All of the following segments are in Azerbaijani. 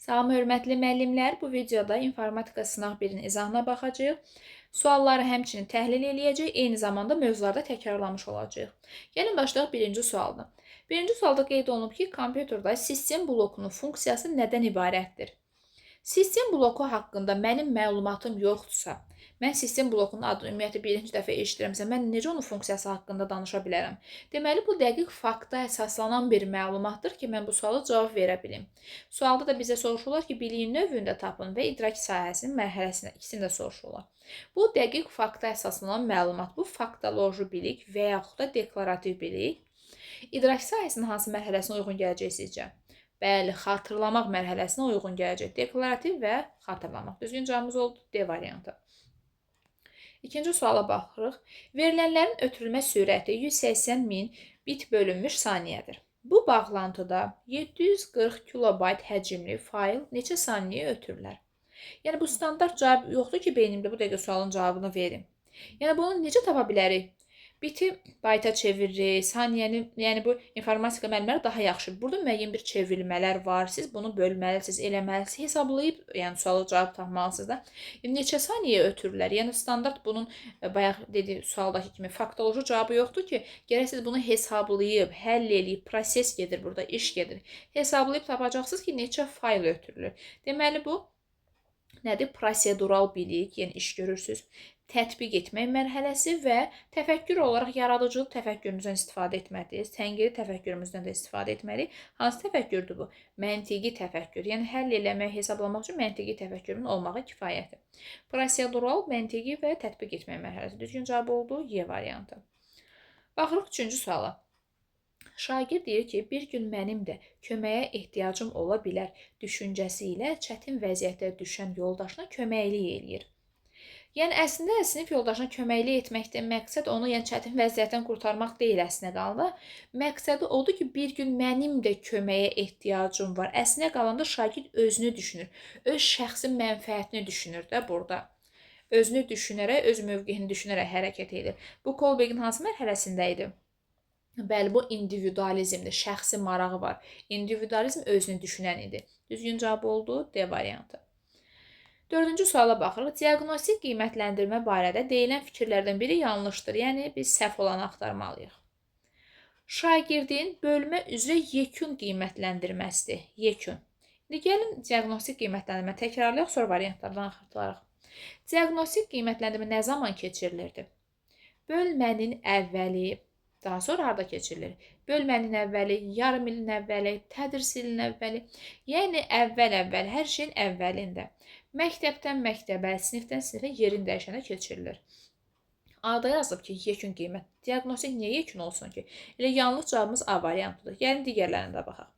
Salam hörmətli müəllimlər, bu videoda informatika sınaq 1-in izahına baxacağıq. Sualları həmçinin təhlil eləyəcəyik, eyni zamanda mövzularda təkrarlamış olacağıq. Gəlin başlayaq birinci sualdan. Birinci sualda qeyd olunub ki, kompüterdə sistem blokunun funksiyası nədən ibarətdir? Sistem bloku haqqında mənim məlumatım yoxdursa, mən sistem blokunun adını ümumiyyətlə birinci dəfə eşidirəmsə, mən necə onun funksiyası haqqında danışa bilərəm? Deməli, bu dəqiq fakta əsaslanan bir məlumatdır ki, mən bu suala cavab verə bilim. Sualda da bizə soruşurlar ki, biliyin növünü də tapın və idrak sahəsinin mərhələsində ikisini də soruşurlar. Bu dəqiq fakta əsaslanan məlumat, bu faktoloji bilik və yaxud da deklarativ bilik. İdrak sahəsinin hansı mərhələsinə uyğun gələcək sizcə? Bəli, xatırlamaq mərhələsinə uyğun gələcək. Deklarativ və xatırlamaq. Düzgün cavabımız oldu D variantı. İkinci suala baxırıq. Verilənlərin ötürülmə sürəti 180 min bit bölünmüş saniyədir. Bu bağlantıda 740 kilobayt həcmli fayl neçə saniyə ötürülər? Yəni, bu standart cavab yoxdur ki, beynimdə bu dəqiqə sualın cavabını verim. Yəni, bunu necə tapa bilərik? Biti bayta çeviririk, saniyəni, yəni bu informatika müəllimləri daha yaxşı. Burada müəyyən bir çevrilmələr var. Siz bunu bölməlisiniz, eləməlisiniz, hesablayıb, yəni suala cavab tapmalısınız da. Yəni, neçə saniyə ötürürlər? Yəni standart bunun bayaq dedi sualdakı kimi faktoloji cavabı yoxdur ki, gərək siz bunu hesablayıb, həll eləyib, proses gedir burada, iş gedir. Hesablayıb tapacaqsınız ki, neçə fayl ötürülür. Deməli bu nədir? Prosedural bilik, yəni iş görürsünüz. Tətbiq etmək mərhələsi və təfəkkür olaraq yaradıcılıq təfəkkürümüzdən istifadə etməliyik. Tənqidi təfəkkürümüzdən də istifadə etməliyik. Hansı təfəkkürdür bu? Məntiqi təfəkkür. Yəni həll eləmək, hesablamaq üçün məntiqi təfəkkürün olmağı kifayətdir. Prosedural, məntiqi və tətbiq etmək mərhələsi. Düzgün cavab oldu Y variantı. Baxırıq üçüncü suala. Şagird deyir ki, bir gün mənim də köməyə ehtiyacım ola bilər düşüncəsi ilə çətin vəziyyətdə düşən yoldaşına köməklik eləyir. Yəni, əslində, sinif yoldaşına köməklik etməkdə məqsəd onu yəni, çətin vəziyyətdən qurtarmaq deyil əslində qalanda. Məqsədi odur ki, bir gün mənim də köməyə ehtiyacım var. Əslində qalanda şagird özünü düşünür. Öz şəxsi mənfəətini düşünür də burada. Özünü düşünərək, öz mövqeyini düşünərək hərəkət edir. Bu Kolbergin hansı mərhələsində idi? Bəli, bu individualizmdir, şəxsi marağı var. İndividualizm özünü düşünən idi. Düzgün cavab oldu D variantı. Dördüncü suala baxırıq. Diaqnostik qiymətləndirmə barədə deyilən fikirlərdən biri yanlışdır. Yəni, biz səhv olanı axtarmalıyıq. Şagirdin bölmə üzrə yekun qiymətləndirməsidir. Yekun. İndi gəlin diaqnostik qiymətləndirmə təkrarlayaq, sonra variantlardan axtararıq. Diaqnostik qiymətləndirmə nə zaman keçirilirdi? Bölmənin əvvəli, daha sonra harada keçirilir? Bölmənin əvvəli, yarım ilin əvvəli, tədris ilinin əvvəli. Yəni, əvvəl-əvvəl, hər şeyin əvvəlində. Məktəbdən məktəbə, sinifdən sinifə yerin dəyişənə keçirilir. A-da yazılıb ki, yekun qiymət. Diaqnostik niyə yekun olsun ki? Elə yanlış cavabımız A variantıdır. Gəlin digərlərinə də baxaq.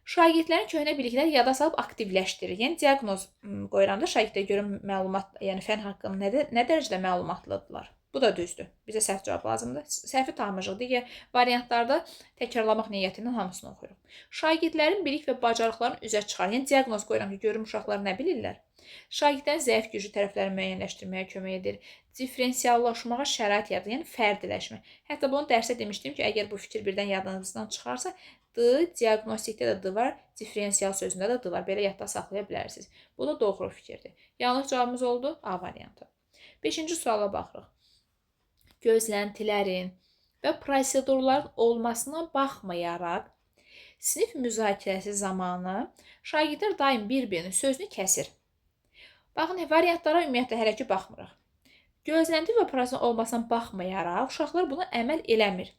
Şagirdlərin köhnə bilikləri yada salıb aktivləşdirir. Yəni, diaqnoz qoyuram da şagirdlərə görə məlumat, yəni fən haqqında nə dərəcədə məlumatlıdırlar? Bu da düzdür. Bizə səhv cavab lazımdır. Səhvi tapmışıq. Digər variantlarda təkrarlamaq niyyəti ilə hamısını oxuyuruq. Şagirdlərin bilik və bacarıqlarını üzə çıxar. Yəni, diaqnoz qoyuram ki, görüm uşaqlar nə bilirlər. Şagirdlərin zəif güclü tərəflərini müəyyənləşdirməyə kömək edir. Diferensiallaşmağa şərait yaradır, yəni fərdiləşmə. Hətta bunu dərsə demişdim ki, əgər bu fikir birdən yadınızdan çıxarsa, D, diaqnostikdə də D var, diferensial sözündə də D var. Belə yadda saxlaya bilərsiniz. Bu da doğru fikirdir. Yanlış cavabımız oldu A variantı. Beşinci suala baxırıq. Gözləntilərin və prosedurların olmasına baxmayaraq, sinif müzakirəsi zamanı şagirdlər daim bir-birinin sözünü kəsir. Baxın, variantlara ümumiyyətlə hələ ki baxmırıq. Gözlənti və prosedur olmasına baxmayaraq, uşaqlar buna əməl eləmir.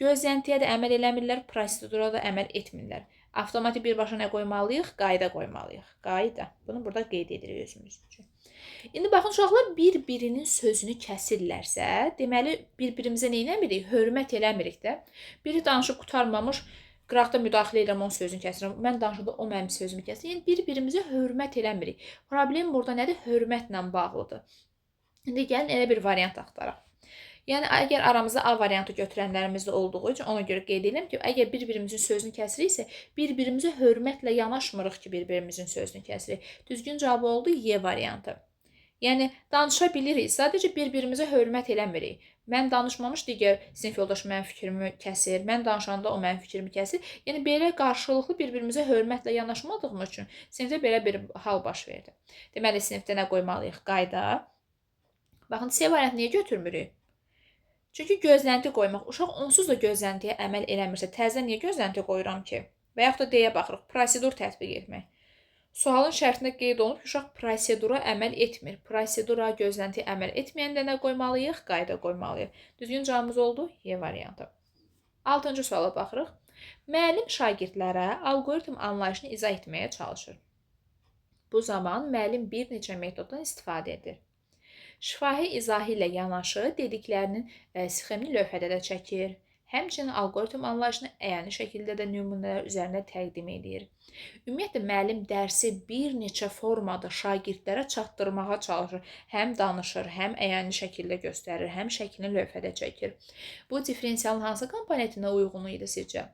Gözləntiyə də əməl eləmirlər, prosedura da əməl etmirlər. Avtomatik birbaşa nə qoymalıyıq? Qayda qoymalıyıq. Qayda. Bunu burada qeyd edirik özümüz üçün. İndi baxın, uşaqlar bir-birinin sözünü kəsirlərsə, deməli, bir-birimizə nə eləmirik? Hörmət eləmirik də. Biri danışıb qurtarmamış, qıraqda müdaxilə edirəm, onun sözünü kəsirəm. Mən danışanda o mənim sözümü kəsir. Yəni, bir-birimizə hörmət eləmirik. Problem burada nədir? Hörmətlə bağlıdır. İndi gəlin elə bir variant axtaraq. Yəni, əgər aramızda A variantı götürənlərimiz də olduğu üçün ona görə qeyd edirəm ki, əgər bir-birimizin sözünü kəsiriksə, bir-birimizə hörmətlə yanaşmırıq ki, bir-birimizin sözünü kəsirik. Düzgün cavab oldu Y variantı. Yəni, danışa bilirik, sadəcə bir-birimizə hörmət eləmirik. Mən danışmamış digər sinif yoldaşı mənim fikrimi kəsir, mən danışanda o mənim fikrimi kəsir. Yəni, belə qarşılıqlı bir-birimizə hörmətlə yanaşmadığımız üçün sinifdə belə bir hal baş verdi. Deməli, sinifdə nə qoymalıyıq? Qayda. Baxın, C variantı niyə götürmürük? Çünki gözlənti qoymaq. Uşaq onsuz da gözləntiyə əməl eləmirsə, təzədən niyə gözlənti qoyuram ki? Və yaxud da D-yə baxırıq, prosedur tətbiq etmək. Sualın şərtində qeyd olunub ki, uşaq prosedura əməl etmir. Prosedura, gözləntiyə əməl etməyəndə nə qoymalıyıq? Qayda qoymalıyıq. Düzgün cavabımız oldu Y variantı. 6-cı suala baxırıq. Müəllim şagirdlərə alqoritm anlayışını izah etməyə çalışır. Bu zaman müəllim bir neçə metoddan istifadə edir. Şifahi izahı ilə yanaşı dediklərinin sxemini lövhədə də çəkir. Həmçinin alqoritm anlayışını əyani şəkildə də nümunələr üzərində təqdim edir. Ümumiyyətlə, müəllim dərsi bir neçə formada şagirdlərə çatdırmağa çalışır. Həm danışır, həm əyani şəkildə göstərir, həm şəklini lövhədə çəkir. Bu diferensialın hansı komponentinə uyğun idi sizcə?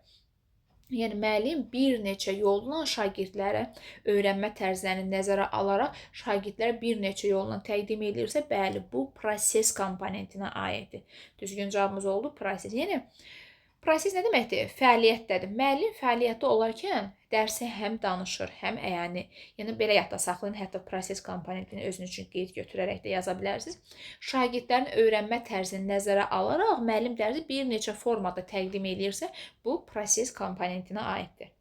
Yəni, müəllim bir neçə yolla şagirdlərə öyrənmə tərzlərini nəzərə alaraq şagirdlərə bir neçə yolla təqdim edirsə, bəli, bu proses komponentinə aiddir. Düzgün cavabımız oldu proses. Yəni, proses nə deməkdir? Fəaliyyətdədir. Müəllim fəaliyyətdə olarkən dərsi həm danışır, həm əyani. Yəni, belə yadda saxlayın, hətta proses komponentini özünüz üçün qeyd götürərək də yaza bilərsiniz. Şagirdlərin öyrənmə tərzini nəzərə alaraq müəllim dərsi bir neçə formada təqdim edirsə, bu proses komponentinə aiddir.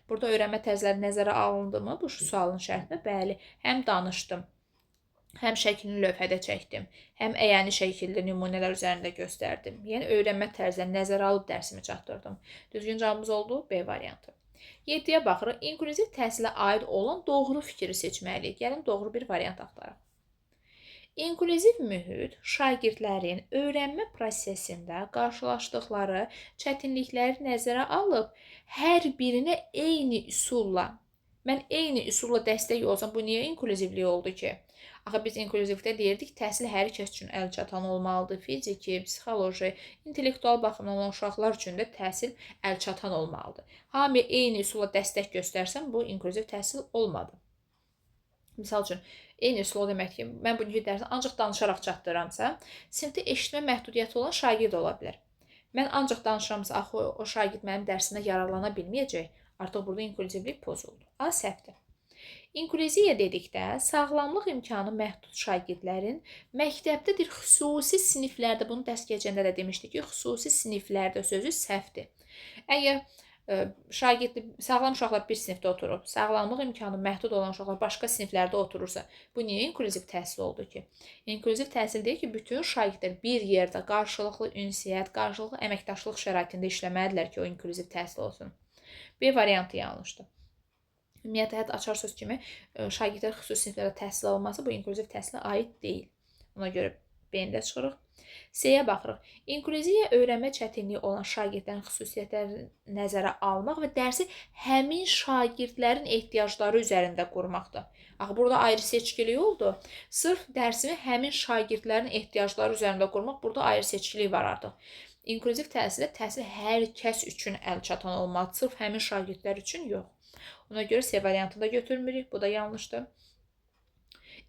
Burada öyrənmə tərzləri nəzərə alındı mı? Bu sualın şərtində bəli, həm danışdım, həm şəklini lövhədə çəkdim, həm əyani şəkildə nümunələr üzərində göstərdim. Yəni, öyrənmə tərzlərini nəzərə alıb dərsimi çatdırdım. Düzgün cavabımız oldu B variantı. 7-yə baxırıq. İnklüziv təhsilə aid olan doğru fikri seçməliyik. Gəlin, doğru bir variant axtaraq. İnklüziv mühit şagirdlərin öyrənmə prosesində qarşılaşdıqları çətinlikləri nəzərə alıb, hər birinə eyni üsulla, mən eyni üsulla dəstək olsam, bu niyə inklüzivlik oldu ki? Axı biz inklüzivlikdə deyirdik, təhsil hər kəs üçün əlçatan olmalıdır. Fiziki, psixoloji, intellektual baxımdan olan uşaqlar üçün də təhsil əlçatan olmalıdır. Hamıya eyni üsulla dəstək göstərsəm, bu inklüziv təhsil olmadı. Misal üçün, eyni üsul o demək ki, mən bugünkü dərsi ancaq danışaraq çatdıramsa, sinifdə eşitmə məhdudiyyəti olan şagird ola bilər. Mən ancaq danışıramsa, axı o şagird mənim dərsimdə yararlana bilməyəcək. Artıq burada inklüzivlik pozuldu. A səhvdir. İnklüziya dedikdə, sağlamlıq imkanı məhdud şagirdlərin məktəbdədir xüsusi siniflərdə, bunu dərs keçəndə də demişdik ki, xüsusi siniflərdə sözü səhvdir. Əgər şagird, sağlam uşaqlar bir sinifdə oturub, sağlamlıq imkanı məhdud olan uşaqlar başqa siniflərdə oturursa, bu niyə inklüziv təhsil oldu ki? İnklüziv təhsil deyir ki, bütün şagirdlər bir yerdə qarşılıqlı ünsiyyət, qarşılıqlı əməkdaşlıq şəraitində işləməlidirlər ki, o inklüziv təhsil olsun. B variantı yanlışdır. Ümumiyyətlə, hətta açar söz kimi şagirdlər xüsusi siniflərdə təhsil alınması bu inklüziv təhsilə aid deyil. Ona görə B-ni də çıxırıq. C-yə baxırıq. İnklüziya öyrənmə çətinliyi olan şagirdlərin xüsusiyyətlərini nəzərə almaq və dərsi həmin şagirdlərin ehtiyacları üzərində qurmaqdır. Axı, burada ayrı seçkilik oldu. Sırf dərsimi həmin şagirdlərin ehtiyacları üzərində qurmaq, burada ayrı seçkilik var artıq. İnklüziv təhsildə təhsil hər kəs üçün əlçatan olmalı, sırf həmin şagirdlər üçün yox. Ona görə C variantını da götürmürük. Bu da yanlışdır.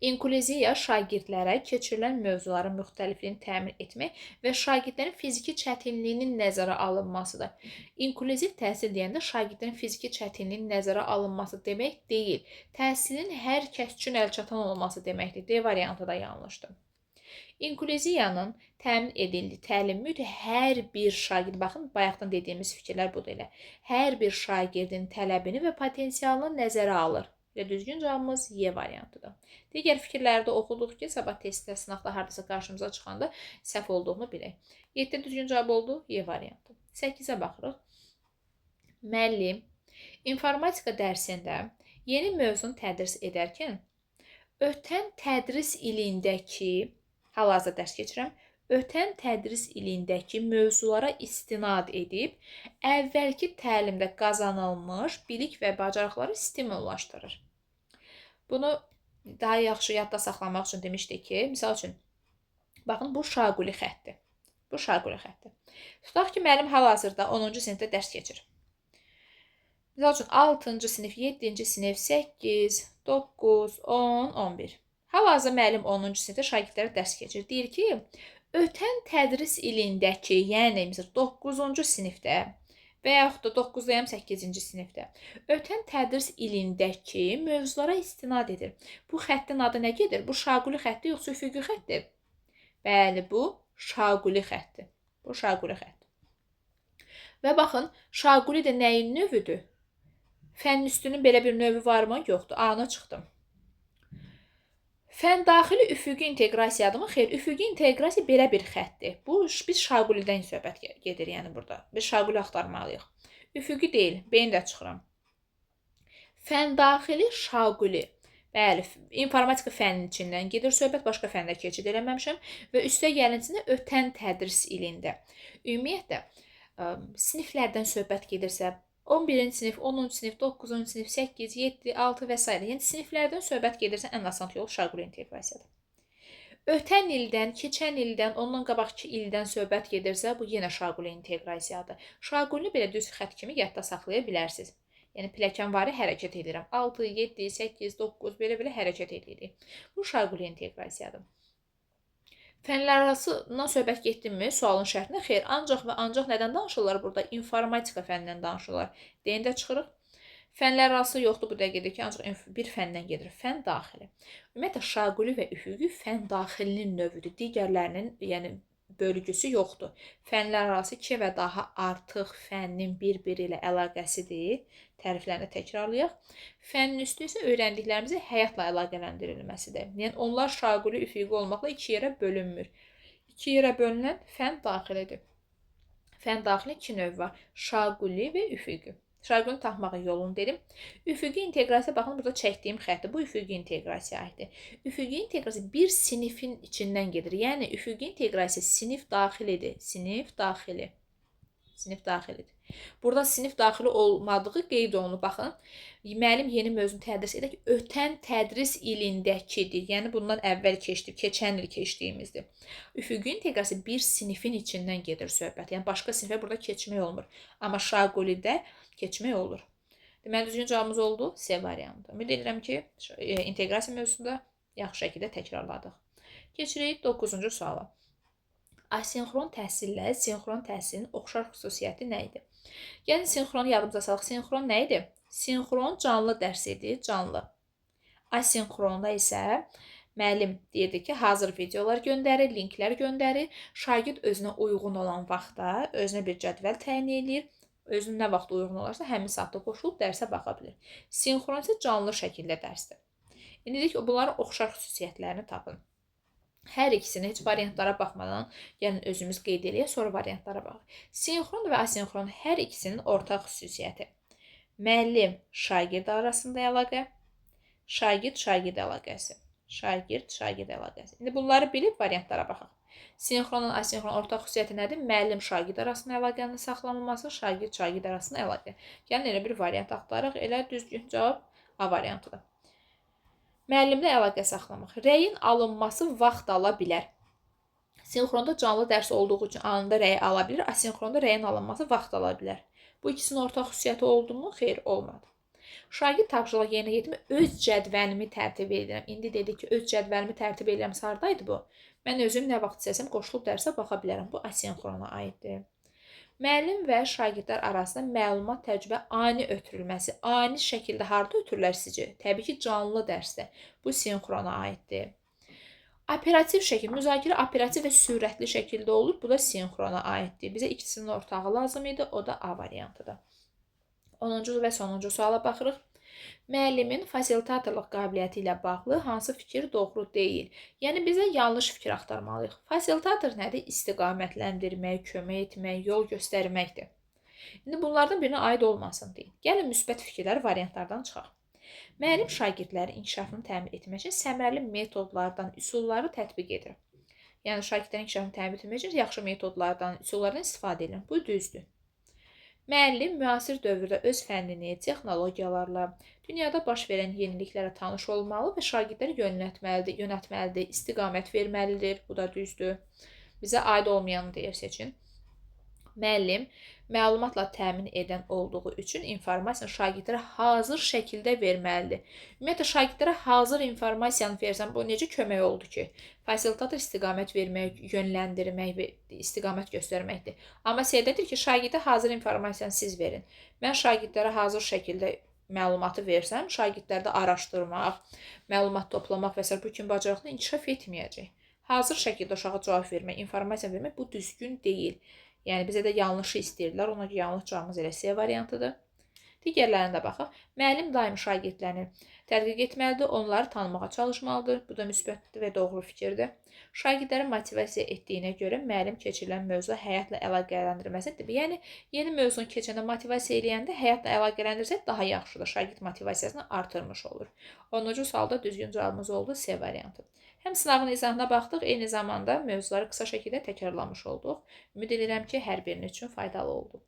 İnklüziya şagirdlərə keçirilən mövzuların müxtəlifliyini təmin etmək və şagirdlərin fiziki çətinliyinin nəzərə alınmasıdır. İnklüziv təhsil deyəndə şagirdlərin fiziki çətinliyinin nəzərə alınması demək deyil. Təhsilin hər kəs üçün əlçatan olması deməkdir. D variantı da yanlışdır. İnklüziyanın təmin edildiyi təlim mühiti hər bir şagird, baxın, bayaqdan dediyimiz fikirlər budur elə. Hər bir şagirdin tələbini və potensialını nəzərə alır. Elə düzgün cavabımız Y variantıdır. Digər fikirləri də oxuduq ki, sabah testdə, sınaqda hardasa qarşımıza çıxanda səhv olduğunu bilək. 7 düzgün cavab oldu, Y variantı. 8-ə baxırıq. Müəllim informatika dərsində yeni mövzunu tədris edərkən ötən tədris ilindəki, hal-hazırda dərs keçirəm, ötən tədris ilindəki mövzulara istinad edib, əvvəlki təlimdə qazanılmış bilik və bacarıqları stimullaşdırır. Bunu daha yaxşı yadda saxlamaq üçün demişdik ki, misal üçün, baxın, bu şaquli xətdir. Bu şaquli xətdir. Tutaq ki, müəllim hal-hazırda 10-cu sinifdə dərs keçir. Misal üçün, 6-cı sinif, 7-ci sinif, 8, 9, 10, 11. Hal-hazırda müəllim 10-cu sinifdə şagirdlərə dərs keçir. Deyir ki, ötən tədris ilindəki, yəni məsələn 9-cu sinifdə və yaxud da 9-dayam 8-ci sinifdə ötən tədris ilindəki mövzulara istinad edir. Bu xəttin adı nə gedir? Bu şaquli xətti yoxsa üfüqi xəttir? Bəli, bu şaquli xəttir. Bu şaquli xəttir. Və baxın, şaquli də nəyin növüdür? Fənn üstünün belə bir növü varmı? Yoxdur. A-na çıxdım. Fən daxili üfüqi inteqrasiyadırmı? Xeyr, üfüqi inteqrasiya belə bir xətdir. Bu, biz şaqulidən söhbət gedir, yəni burada. Biz şaquli axtarmalıyıq. Üfüqi deyil, B-ni də çıxıram. Fən daxili şaquli. Bəli, informatika fənninin içindən gedir söhbət, başqa fəndə keçid eləməmişəm və üstə gəlinçində ötən tədris ilində. Ümumiyyətlə, siniflərdən söhbət gedirsə, 11-ci sinif, 10-cu sinif, 9-cu sinif, 8, 7, 6 və s. Yəni siniflərdən söhbət gedirsə ən asan yol şaquli inteqrasiyadır. Ötən ildən, keçən ildən, ondan qabaqki ildən söhbət gedirsə, bu yenə şaquli inteqrasiyadır. Şaqulini belə düz xətt kimi yadda saxlaya bilərsiniz. Yəni pilləkənvari hərəkət edirəm. 6, 7, 8, 9 belə-belə hərəkət edirik. Bu şaquli inteqrasiyadır. Fənlər arasından söhbət getdinmi sualın şərtinə? Xeyr, ancaq və ancaq nədən danışırlar burada? İnformatika fənindən danışırlar. Deyəndə çıxırıq. Fənlər arası yoxdur bu dəqiqədə ki, ancaq bir fəndən gedir. Fən daxili. Ümumiyyətlə, şaquli və üfüqi fən daxilinin növüdür. Digərlərinin, yəni bölgüsü yoxdur. Fənlər arası iki və daha artıq fənnin bir-biri ilə əlaqəsidir. Təriflərini təkrarlayaq. Fənnin üstü isə öyrəndiklərimizi həyatla əlaqələndirilməsidir. Yəni onlar şaquli, üfüqi olmaqla iki yerə bölünmür. İki yerə bölünən fən daxilidir. Fən daxili iki növ var. Şaquli və üfüqi. Şaqulini tapmağın yolunu dedim. Üfüqi inteqrasiya, baxın burada çəkdiyim xətti. Bu üfüqi inteqrasiya aiddir. Üfüqi inteqrasiya bir sinifin içindən gedir. Yəni üfüqi inteqrasiya sinif daxilidir. Sinif daxili. Sinif daxilidir. Burada sinif daxili olmadığı qeyd olunub. Baxın, müəllim yeni mövzunu tədris edək. Ötən tədris ilindəkidir. Yəni bundan əvvəl keçdi, keçən il keçdiyimizdir. Üfüqi inteqrasiya bir sinifin içindən gedir söhbət. Yəni başqa sinifə burada keçmək olmur. Amma şaqulidə keçmək olur. Deməli, düzgün cavabımız oldu C variantı. Ümid edirəm ki, inteqrasiya mövzusunda yaxşı şəkildə təkrarladıq. Keçirik 9-cu suala. Asinxron təhsillə sinxron təhsilin oxşar xüsusiyyəti nə idi? Yəni, sinxronu yadımıza salaq. Sinxron nə idi? Sinxron canlı dərs idi, canlı. Asinxronda isə müəllim deyirdi ki, hazır videolar göndərir, linklər göndərir. Şagird özünə uyğun olan vaxtda özünə bir cədvəl təyin eləyir. Özünə nə vaxt uyğun olarsa, həmin saatda qoşulub dərsə baxa bilir. Sinxron isə canlı şəkildə dərsdir. İndi dedik ki, bunların oxşar xüsusiyyətlərini tapın. Hər ikisini heç variantlara baxmadan, yəni özümüz qeyd eləyək, sonra variantlara baxaq. Sinxron və asinxron hər ikisinin ortaq xüsusiyyəti. Müəllim, şagird arasında əlaqə, şagird-şagird əlaqəsi, şagird-şagird əlaqəsi. İndi bunları bilib variantlara baxaq. Sinxronun asinxron ortaq xüsusiyyəti nədir? Müəllim, şagird arasında əlaqənin saxlanılması, şagird-şagird arasında əlaqə. Yəni elə bir variant axtaraq, elə düzgün cavab A variantıdır. Müəllimlə əlaqə saxlamaq. Rəyin alınması vaxt ala bilər. Sinxronda canlı dərs olduğu üçün anında rəyi ala bilir. Asinxronda rəyin alınması vaxt ala bilər. Bu ikisinin ortaq xüsusiyyəti oldu mu? Xeyr, olmadı. Şagird tapşırıq yerinə yetirmə öz cədvəlimi tərtib edirəm. İndi dedik ki, öz cədvəlimi tərtib edirəm. Hardaydı bu? Mən özüm nə vaxt istəsəm qoşulub dərsə baxa bilərəm. Bu asinxrona aiddir. Müəllim və şagirdlər arasında məlumat təcrübə ani ötürülməsi. Ani şəkildə harda ötürülər sizcə? Təbii ki, canlı dərsdə. Bu sinxrona aiddir. Operativ şəkil, müzakirə operativ və sürətli şəkildə olur. Bu da sinxrona aiddir. Bizə ikisinin ortağı lazım idi. O da A variantıdır. 10-cu və sonuncu suala baxırıq. Müəllimin fasilitatorluq qabiliyyəti ilə bağlı hansı fikir doğru deyil? Yəni, bizə yanlış fikir axtarmalıyıq. Fasilitator nədir? İstiqamətləndirmək, kömək etmək, yol göstərməkdir. İndi bunlardan birinə aid olmasın deyin. Gəlin, müsbət fikirlər variantlardan çıxaq. Müəllim şagirdlərin inkişafını təmin etmək üçün səmərəli metodlardan, üsulları tətbiq edir. Yəni, şagirdlərin inkişafını təmin etmək üçün yaxşı metodlardan, üsullardan istifadə edir. Bu düzdür. Müəllim müasir dövrdə öz fənnini, texnologiyalarla, dünyada baş verən yeniliklərə tanış olmalı və şagirdləri yönəltməlidir, istiqamət verməlidir. Bu da düzdür. Bizə aid olmayanı deyir seçin. Müəllim Məlumatla təmin edən olduğu üçün informasiyanı şagirdlərə hazır şəkildə verməlidir. Ümumiyyətlə, şagirdlərə hazır informasiyanı versən, bu necə kömək oldu ki? Fasilitator istiqamət vermək, yönləndirmək və istiqamət göstərməkdir. Amma C-dədir ki, şagirdə hazır informasiyanı siz verin. Mən şagirdlərə hazır şəkildə məlumatı versəm, şagirdlərdə araşdırmaq, məlumat toplamaq və s. bu kimi bacarıqlı inkişaf etməyəcək. Hazır şəkildə uşağa cavab vermək, informasiya vermək bu düzgün deyil. Yəni bizə də yanlışı istəyirlər. Ona görə yanlış cavabımız elə C variantıdır. Digərlərinə də baxaq. Müəllim daim şagirdlərini tədqiq etməlidir, onları tanımağa çalışmalıdır. Bu da müsbətdir və doğru fikirdir. Şagirdləri motivasiya etdiyinə görə müəllim keçirilən mövzu həyatla əlaqələndirməsidir. Yəni yeni mövzunu keçəndə motivasiya eləyəndə həyatla əlaqələndirsə daha yaxşıdır. Şagird motivasiyasını artırmış olur. 10-cu sualda düzgün cavabımız oldu C variantı. Həm sınavın izahına baxdıq, eyni zamanda mövzuları qısa şəkildə təkrarlamış olduq. Ümid edirəm ki, hər birinin üçün faydalı oldu.